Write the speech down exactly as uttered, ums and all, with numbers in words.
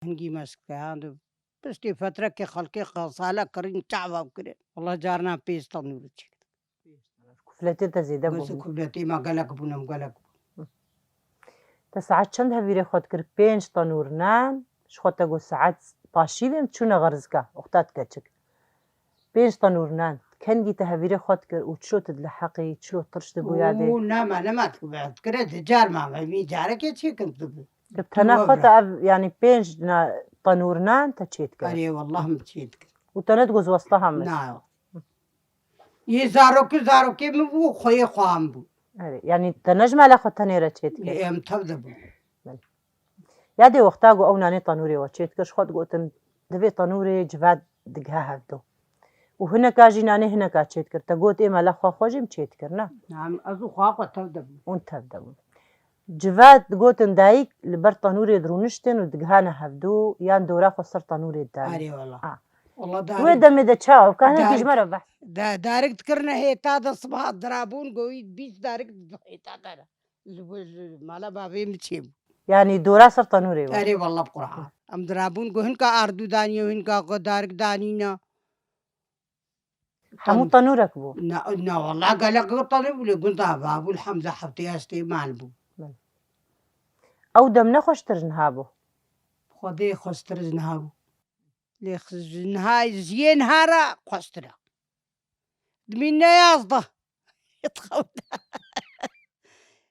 Hingî me sikeyan di piştî fetrekê xelkê qasale kirîn çava kirin. Wela carna pênc tenûr çêk. Kufletê te zêde bû. Kufletê me gelek bûn, em gelek bûn. Te saet çend hevîrê xwe dikir? Pênc tenûr nan, ji xwe te got saet paşîvê em çûne xerzika, oxtat keçik. Pênc tenûr nan, kengî te hevîrê xwe dikir û çilo tu dileheqî, çilo tirş dibû yadê? Û nema, nema dikire di car ma me, vî carekê çêkim tu bi. Bi tena xwe te ev, yanî pênc na tenûr nan te çê dikir? Erê, wellah min çê dikir. Û te nedigot westaha min? Na. Yê zarokî zarokê min bû, xweyê xwe em bû. Erê, yanî te ne ji mala xwe tenê re çê dikir? Em tev de bûn. Yadê wexta ku ew nanê tenûrê we çê dikir, ji xwe digotin, di vê tenûrê civa digiha hevdo. Û hineka jî nanê hineka çê dikir. Te got, ê mala xwe xwe jî min çê dikir, ne? Em, ez û xwe xwe tev de bûn. Hûn tev de bûn. Civa digotin dayik, li ber tenûrê dirûniştin û digihane hevdo, yan dora xwe ser tenûrê didan. Erê wela. Ha. Wela Wê darik, demê de çawa bike, hinekî ji darik, me re behs. Da-, darik dikirine hêta de sibaha dirabûn, goyî bîst darik di hêta de ne. Li, li mala bavê min çêbû. Yanî dora ser tenûrê we. Erê wela bi Quran. Em dirabûn, go hinka ardû daniye, hinka go darik danîne. Hemû tenûrek bû? Na, na, wela gelek tenûr bû, lê gunda va bû, elhamdulillah, heftê heştê mal bû. Ew dem ne xweştir ji niha bû? Xwedê xweştir ji niha bû. Lê ji niha, ji yê niha re xweştir e. Dimîne yazdeh.